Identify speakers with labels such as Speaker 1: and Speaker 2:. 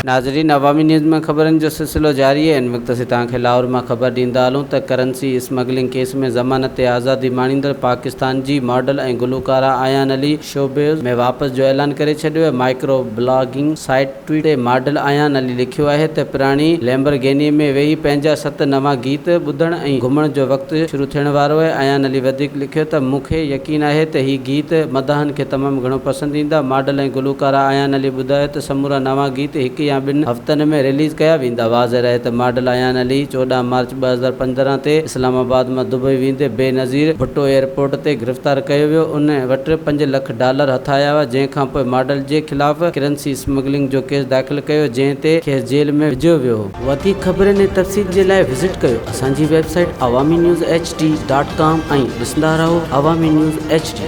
Speaker 1: ناظرين عوامي نيوز ۾ خبرن جو سلسلو جاري آهي ان وقت اسين توهان کي لاهور مان خبر ڏيندا هلون ته ڪرنسي اسمگلنگ ڪيس ۾ ضمانت تي آزادي ماڻيندڙ پاڪستان جي ماڊل ۽ گلوڪاره آيان علي شوبز ۾ واپس جو اعلان ڪري ڇڏيو آهي مائيڪرو بلاگنگ سائيٽ ٽوئٽر تي ماڊل آيان علي لکيو آهي ته پراڻي ليمبرگيني ۾ ويهي پنهنجا ست نوان گيت ٻڌڻ ۽ گهمڻ جو وقت شروع ٿيڻ وارو آهي. ايان علي وڌيڪ لکيو ته مون کي يقين آهي ته هي گيت مداحن کي تمام گهڻو پسند ايندا. ماڊل ۽ گلوڪاره ايان علي ٻڌايو ته سمورا نوان گيت هڪ يا ٻن هفتن ۾ رليز ڪيا ويندا. واضح رهي ته ماڊل ايان علي 14 مارچ 2015 تي اسلام آباد مان دبئي ويندي بينظير ڀٽو ايئرپورٽ تي گرفتار ڪيو ويو، ان وٽ پنج لک ڊالر هٿ آيا هئا، جنهن کانپوء ماڊل جي خلاف ڪرنسي اسمگلنگ جو ڪيس داخل ڪيو، جنهن تي کيس جيل ۾ وجهيو ويو. وڌيڪ خبرن ۽ تفصيل جي لاء وزٽ ڪيو اسان جي website Awami news H D dot com ۽ ڏسندا رهو عوامي نيوز ايڇ ڊي.